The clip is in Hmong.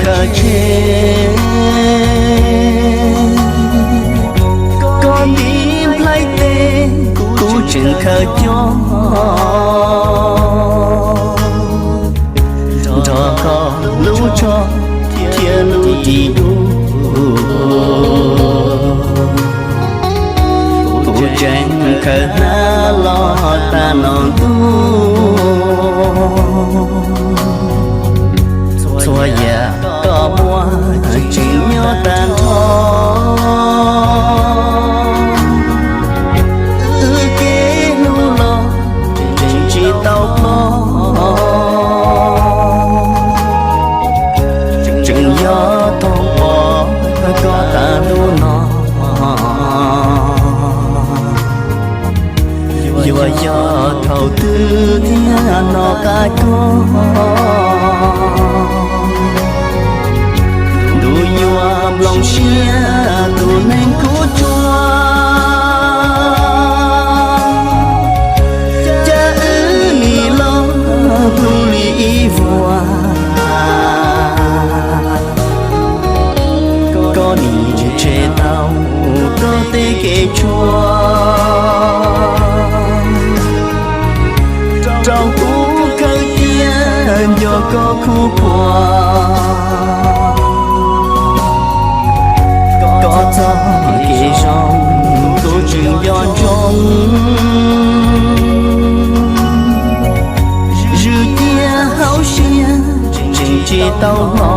Koj tsev, koj ntiv nplhaib teb, kuv tseem khaws coj nrog koj lub tsho thiab lub cim dub. Kuv tseem khaws hnab los tag no ntuj, txhua yam koj muaj tseem nyob tag nrho. Wb kev hlub los tseem tsis tau ploj, tseem yog thaum pom koj tas lub no. Yuav yog thaum twg thiaj hnov qab koj, ntuj yuav nplooj siab tus neeg kuv tsuaj. Cas wb nim los dub li ib vuag, koj nim tshem tau koj tej kev tshuav, rau kuv khaws cia nco koj khub phuam. Koj txoj kev zoo kuv tseem nco ntsoov, zwm cia hauv siab tseem tsis tau hlo.